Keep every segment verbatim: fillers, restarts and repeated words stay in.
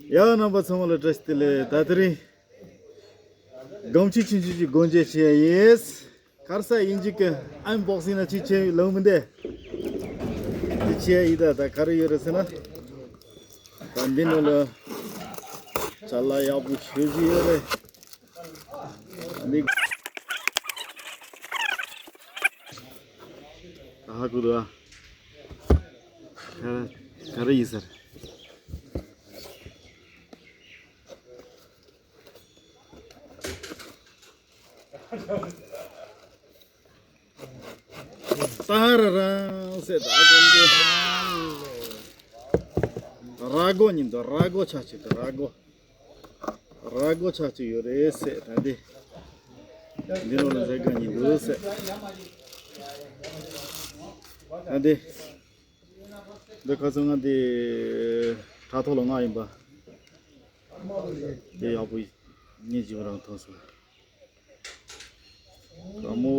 ཡ། རྣམ་པ་ཚང་མ་ལ་བཀྲ་ཤིས་བདེ་ལེགས། ད་དེ་རིང་སྒམ་ཆུ་ཆུང་ཆུང་གི་སྒོ་འབྱེད་བྱེད་ཡ་ཡིན། གར་ས་ཡིན་གཅིག་གི་ཨན་བོག་སིང་ན་ཅིག་བྱེད་ལོང་མི་འདས། འདི་བྱེད་ཡ་ཡིན། ད་ད་ག་རེ་ཡོད་རེད་ཟེར་ན། ད་འདི་ནང་ལ་ཅ་ལག་ཡག་པོ་ཞེ་པོ་ཅིག་ཡོད་རེད། འདི་ད་ཧ་གོ་འདུག་ཨ། ག་ག་རེ་ཡིན་ཟེར། ཏཱ་ར་རང་ཟེར། ད་ཀོང་ཀོ་ར་སྒོ་ཉིན་དུ་ར་སྒོ་ཆ་ཆེ་དུ་ར་སྒོ། ར་སྒོ་ཆ་ཆེ་ཡོད་རེད་ཟེར། ད་འདི་འདི་ནང་ལ་ཟེར་ག་ཉིན་འདུག་ཟེར། ད་འདི་འདི་ཁ་སང་ང་འདི་དྲ་ཐོག་ལ་མངགས་ཡིན་པ། དེ་ཡག་པོ་ཉིན་གཅིག་རང་ཐོན་སོང་། ཀ་མོ་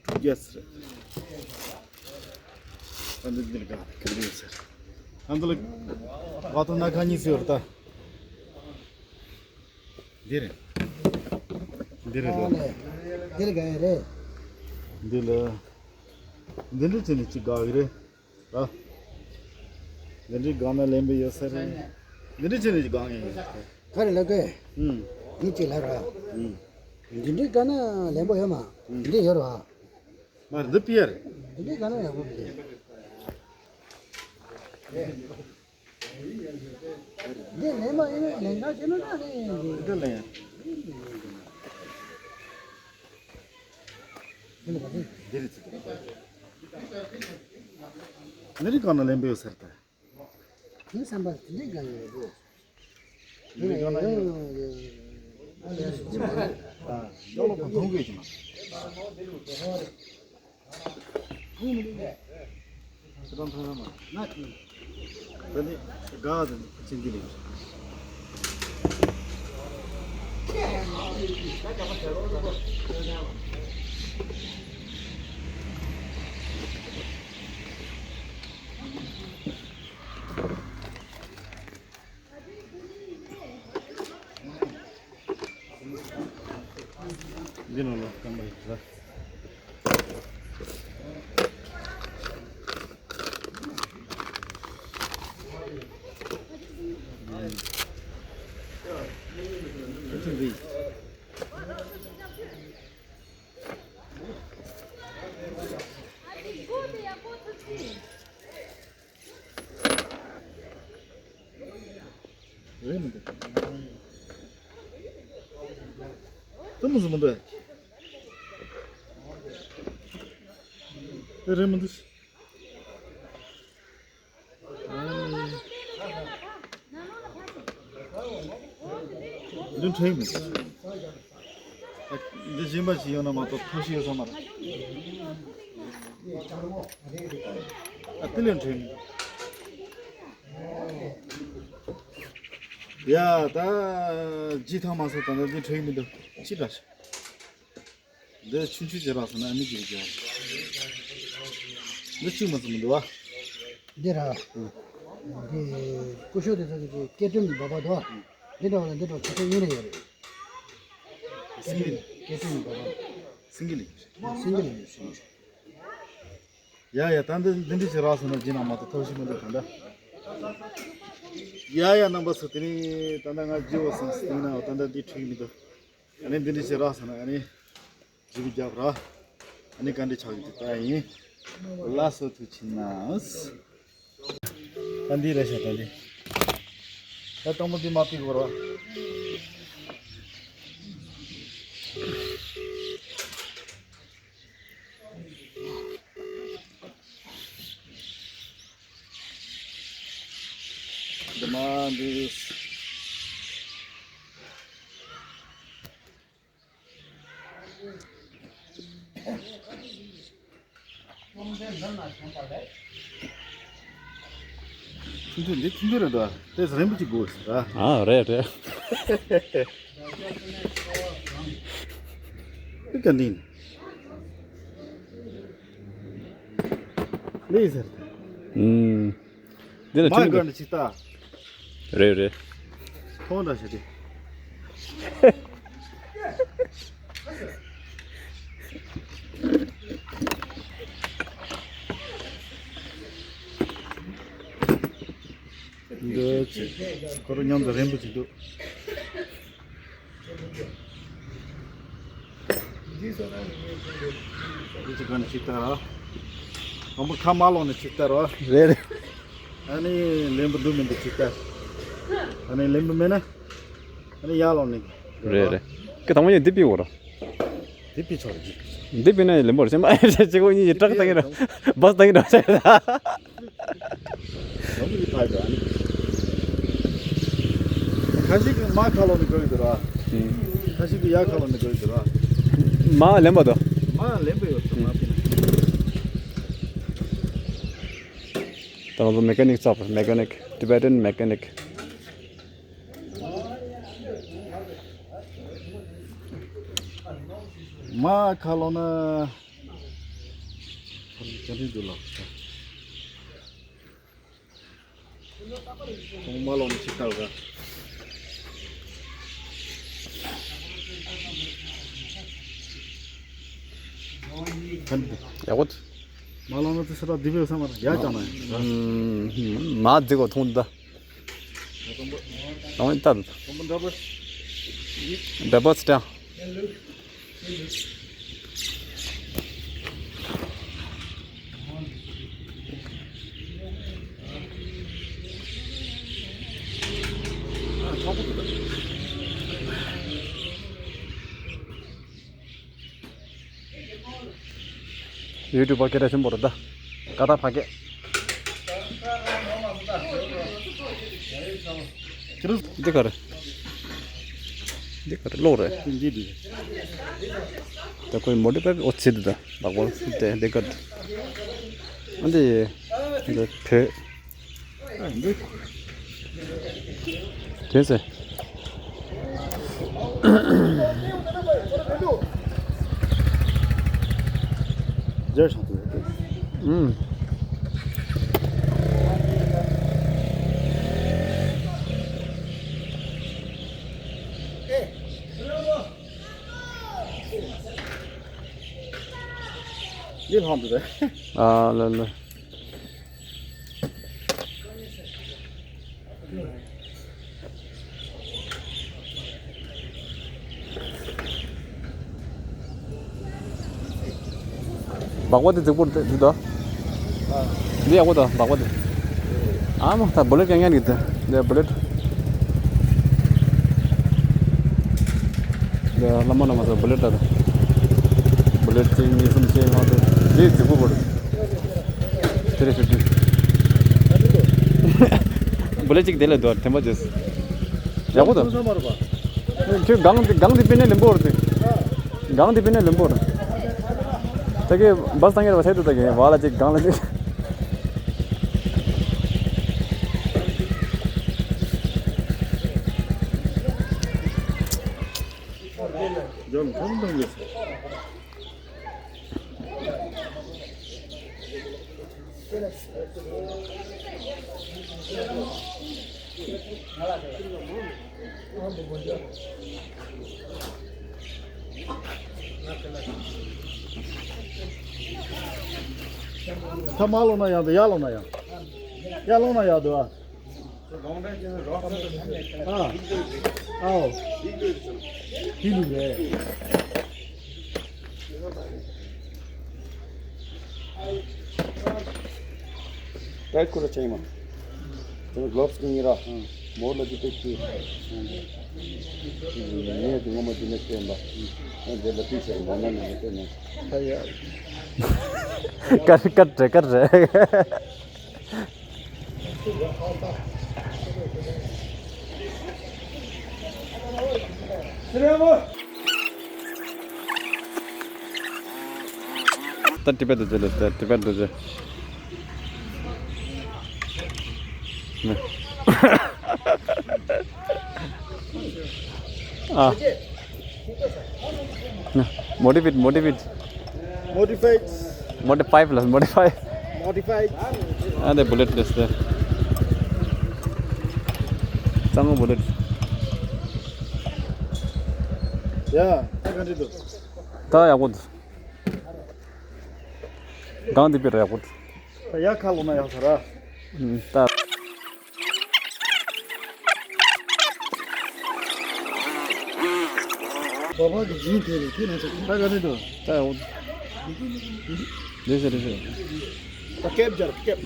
དྲུག་བརྒྱ་ཟེར། ཨ་འདི་འདིར་ག་ག་རེ་ཟེར། ཨ་འདི་ལ་ག་ཏོ་ན་ཁ་གཉིས་ཟེར་ད། འདི་རེད། འདི་རེད་ལོ། འདི་ལ་ག་ཡ་རེད། འདི་ལ་འདི་འདྲ་བྱས་ནས་ཅིག་དགའ་གི་རེད། ཨ། འདི་འདྲའི་སྒང་ན་ལེན་པའི་ཡོད་ས་རེད། འདི་འདྲའི་ཆེད་ནས་སྒང་ཡིན། ག་རེ་ལབ་གི། ཨུམ། ངས་ཅིག་ལབ་ར། ཨུམ། འདི་འདྲའི་སྒང་ན་ལེན་པོ་ཡོད་མ། ཨུམ། འདི་ཡོད་ར། མ་རེད། འདི་པི་ཡ་རེད། འདི་འདྲའི་སྒང་ན་ཡག་པོ་འདུག་འདི་ལེན་པ་ཡིན་ན་ལེན་ག་བྱེད་ན་ན་ལེན་ཡིན་འདི། འདི་ལེན། འདི་རེད་ཚིག་འདི་རེད་སྒང་ན་ལེན་པོ་ཡོད་ས་རེད་ད། ཁྱིམ་ཚང་མ་དེ་འདྲའི་སྒང་ཡོད་དོ། དེ་འདྲའི་སྒང་ན་ཡོད། ཨ་ལས་སུ་ཅི་མ་རེད། ཨ། ཡོག་ལོག་གང་མཐོང་གི་ཡོད་ཀྱི་མ། ཁྱེད་རང་མཐོང་ཡོད་མ་རེད། ང་ཅི། ད་ནི་དགའ་ད་ནི་ཕ་ཆེན་འདི་རེད། འདི་ནང་ལ་རྐང་པ་ཡིན་ཟེར། ཨ་ཅེ་འདི། རེད་མི་འདུག་ད་མོ་ཟིག་མི་འདུག་ཨེ། རེད་མི་འདུག་འདི་འཕྲེང་མི་འདུག་འདི་གཞན་པ་ཞིག་ཡོང་ན་མ་གཏོགས་ཐབས་ཤེས་ཡོད་ས་མ་རེད། ཨ་དེ་ལས་འཕྲེང་མི་འདུག་ཡ། ད་ཇི་ཐང་མ་སོང་། ད་ལྟ་འདི་འཕྲེང་མི་འདུག་ཅི་འདྲ་ཞིག་འདི་ཆུང་ཆུང་ཅིག་རག་སོང་ན་ཨ་ནི་ཅིག་རྒྱག་འདི་གཅིག་མ་ཚང་མི་འདུག་ཨ། འདི་ར། ཨང་། འདི་ཀུ་ཤུ་དེ་ཚོ་གི་སྐད་སྒྲོམ་གྱི་འབབ་པ་འདུག་ཨ། འདི་འདྲ་བ་ལ་འདི་འདྲ་ཆུ་ཚོད་གཉིས་ནས་ཡོད་རེད། སྐད་སྒྲོམ་སྐད་སྒྲོམ་གྱི་འབབ་པ། སིང་གི་ལིང་། སིང་གི་ལིང་། ཡ་ཡ། ད་འདི་འདི་འདྲ་ཞིག་རག་སོང་ན་ཇི་ན་མ་གཏོགས་ཐབས་ཤེས་མི་འདུག་ག་འདྲ། ཡ་ཡ། རྣམ་པ་ཚོ་དེ་རིང་ད་ལྟ་ང་ཇི་བོ་སོང་སྟེང་ན་ད་ལྟ་འདི་འཕྲིག་མི་འདུག་ཨ་ནི་འདི་འདྲ་ཞིག་རག་སོང་ན་ཨ་ནི། ཇི་བི་རྒྱབ་ར། ཨ་ནི་ག་འདྲ་ཆགས་ཀྱི་འདུག་ལྟ་ཡིན། ལགས་སོ། ཐུགས་ཆེ་གནང་། ད་འདི་རེད་ཤག་ད་འདི། ད་སྟོང་པ་འདི་མ་ཕིག་བར་བ། འདི་མ་འདི། ཐུང་ཐུང་འདི་ཐུང་ཐུང་རེད་འདུག་དེ་རིང་པོ་ཅིག་དགོས་ཟེར་ར། ཨ་རེད་རེད། དེ་ག་འདི་ནི་ཟེར། ཨུམ། འདི་ལ་མ་ཐུང་ག་ནི་ཅིག་ལྟ། རེད་རེད། ཨོ་འདྲ་བྱེད་དེ། འདི་ཁོ་རང་མཉམ་དུ་རན་པོ་ཅིག་འདུག་འདི་ཚོ་ག་ནས་ཅིག་ལྟ་ར། དང་པོ་ཁ་མ་ལོག་ནས་ཅིག་ལྟ་ར། རེད་རེད། ཨ་ནི་ལེན་པ་འདུག་མི་འདུག་ཅིག་ལྟ། ཨ་ནི་ལེན་པ་མེད་ན། ཨ་ནི་ཡར་ལོག་ནས། རེད་རེད། ཀི་དང་པོ་ཡིན་འདི་པི་འོ་ར། འདི་པི་ཆོག་རེད། འདི་པི་ན་ལེན་པོ་རེད་ཅེ་མ་ཨེ་ཅེ་གོ་ཉི་ཡི་ཏྲག་ཏང་གི་འགྲོ། བས་ཏང་གི་འགྲོ་ཟེར་ད། ཁ་ཤས་ཀྱིས་མར་ཁ་ལོག་ནས་འགྲོ་ཡི་འདུག་ར། ཁ་ཤས་ཀྱིས་ཡར་ཁ་ལོག་ནས་འགྲོ་ཡི་འདུག་ར། མར་ལེན་པ་དང་། མར་ལེན་པ་ཡོད་ཚོད་མ་པི་ན། ད་ང་ཚོ་མེ་ཀ་ནིག་ཚོགས། མེ་ཀ་ནིག Tibetan mechanic། མར་ཁ་ལོག་ན། ཁ་ལོག་ཅན་འདུག་ལགས། ཁོང་མར་ལོག་ནས་ཅིག་ལྟ་ར། ཡག་པོ། མར་ལོག་ན་དེ་སུ་ར་འདི་བས་བསམ་པ་ཡག་ཀྱང་ན། མར་འཛེག་གོ་མཐོང་འདུག་ད། ཨང་ད། འདྲ་པོ་སྟེ། ཡུ་ཊུབ་པ་སྐད་གྲགས་ཆེན་པོ་རེད་ད། ཀ་ད་ཕ་སྐད། འདི་ག་རེད། འདི་ག་རེད། གློག་རེད། འདི་འདི། ད་ཁོའི་མོ་ཊི་ཕའི་ཨོ་ཚིག་འདི་ད་བག་བག་དེ་འདི་ག་རེད། ཨ་འདི་འདི་བོད། དེ་ཟེར། ཨུམ། འདི་ལྷམ་དེ་རེད། ཨ་ལ་ལ། སྦག་སྦག་དེ་རྫིག་པོ་རེད་འདུག་ད། འདི་ཡག་པོ་འདུག་སྦག་སྦག་དེ། ཨ་མ་ད་བུ་ལེཊ་རྐྱང་རྐྱང་རེད་དེ། འདི་བུ་ལེཊ། འདི་ལ་མ་ལ་མ་ཟེར་བུ་ལེཊ་ད། བུ་ལེཊ་གཅིག་གཉིས་གསུམ་བཞི་ལྔ་དྲུག་འདི་རྫིག་པོ་བུ་ལེཊ། དེ་རེད་ཤོད་དུས། བུ་ལེཊ་གཅིག་དེ་ལས་འདུག་དེ་མ་བྱས། ཡག་པོ་འདུག་ཁྱོད་སྒང་དེ་སྒང་དེ་ཕན་ནས་ལེན་པོ་རེད་དེ། སྒང་དེ་ཕན་ནས་ལེན་པོ་རེད། ད་གི་བས་བཏང་ཡོད་པ་ཚད་དུ་ད་གི་བ་ལ་གཅིག་སྒང་ལ་གཅིག་ཁ་མ་ལོག་ན་ཡག་འདུག་ཡར་ལོག་ན་ཡག་ཡར་ལོག་ན་ཡག་འདུག་ཨ། ཨ། ཨའོ། དེ་ལུགས་རེད། ཊའིཊ་ཁུར་ཆེན་མོ། དེ་གློབ་སི་གཉིས་ར། མོར་ལ་དེ་ཏེ་ཀི། ངས་དེ་ངོ་མ་དེ་ནས་བསྟན་པ། ཨ་དེ་ལ་དེ་ཤར་མ་ན་ནས་བསྟན་ནས། ཀར་ཀར་རེད་ཀར་རེད། ད་ཊི་བེཊ་དུ་ཅི་ལ་ད་ཊི་བེཊ་དུ་ཅི། ནི། ཨ། མོ་ཊི་ཕའིཌ། མོ་ཊི་ཕའིཌ། མོ་ཊི་ཕའིཌ་ལ་མོ་ཊི་ཕའིཌ། མོ་ཊི་ཕའིཌ། ཨ་དེ་བུ་ལེཊ་རེད་དེ། གཙང་མ་བུ་ལེཊ། ཡ། ད་ག་འདྲ་འདུག་ད་ཡག་པོ་འདུག་གང་འདི་པེ་ར་ཡག་པོ་འདུག་ད་ཡ་ཁ་ལོ་ན་ཡག་ས་ར། ད། བ་བ་གི་ཡིན་དེ་རེད་དེ་ན་ཚ། ད་ག་འདྲ་འདུག་ད་ཡག་པོ་འདུག་རེད་ཤག་རེད་ཤག་ད་ཀེབ་སྦྱར་ཀེབ།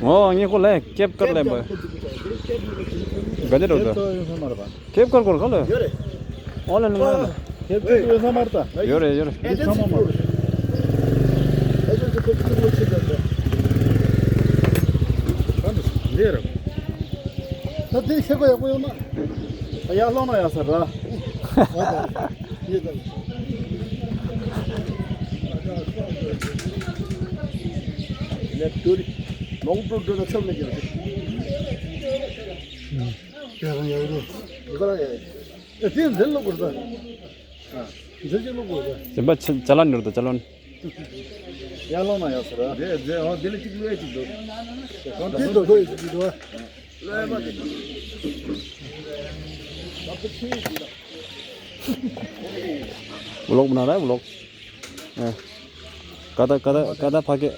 ཨོ་ངས་ཁོ་ལ་ཀེབ་ཀར་ལེན་པ། ག་འདྲ་འགྲོ་ད། ཀེབ་ཀར་སྐོར་ག་ལ། ཡོད་རེད། ཨོ་ལེ་ལེ། ཀེབ་ཀར་ཡོད་ས་མ་རེད་ད། ཡོད་རེད་ཡོད་རེད། འདི་ཚང་མ་མ་རེད། ཨེ་ཇེན་སི་ཁོ་ཚོ་ཁོ་ཚོ་ཆེ་ད་ད། ག་འདྲ་འདི་རེད། ད་དེ་ཤེས་གོ་ཡག་པོ་ཡོང་ན། ད་ཡར་ལོངས་ན་ཡག་ས་ར། ཨ་ད། ཡེ་ད། ལེབ་ཏུ་རི། ལོང་ཏུ་ཏུ་ན་ཆོམ་ནི་གི་རེད། ཡ་རང་ཡ་རུ། ཡི་ག་རང་ཡ་ཡི། ཨེ་དེ་འཛིན་ལོ་གོར་ད། འཛིན་གྱི་ལོ་གོར་ད། སེམས་པ་ཆ་ལ་ཉོར་ད་ཅ་ལོན། ཡར་ལོངས་ན་ཡག་ས་ར། རེད་རེད། ཨོ་དེ་ལ་གཅིག་ལོས་གཅིག་འདུག་གང་ལྟར་འགྲོ་དགོས་ཡོད་ཀྱི་འདུག་ལོས་མ་གི་འདུག་ཝི་ལོག་བཟོ་ན་ར་ཝི་ལོག་ཨ། ཀ་ད་ཀ་ད་ཀ་ད་ཕ་གི།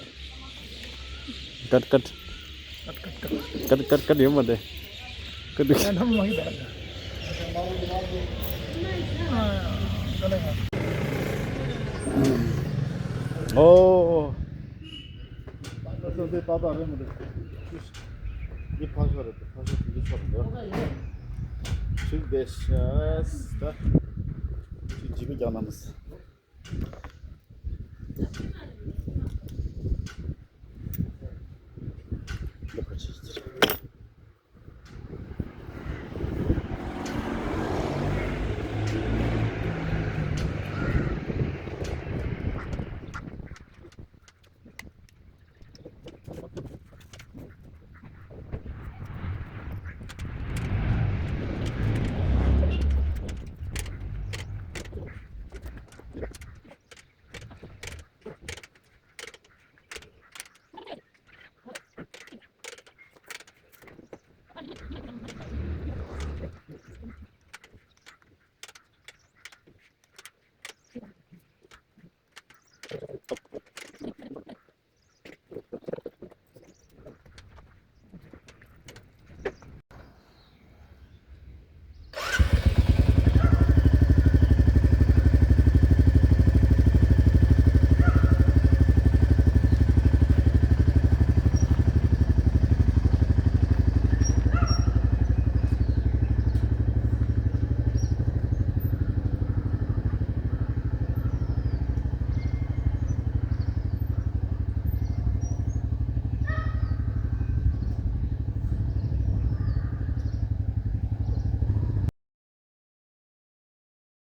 ཀད་ཀད། ཀད་ཀད་ཀད་ཡོད་མ་རེད། ཀད། ཨོ། ད་ལྟ་འདི་ཏག་ཏག་རེད་མ་རེད། འདི་ཕག་ཤ་རེད། ཕག་ཤ་འདི་ཚོ་རེད། ཁྲིག་བསྡད་ཤག་ད་ཁྲིག་ཇི་བི་རྒྱག་ན་མི་སྲིད།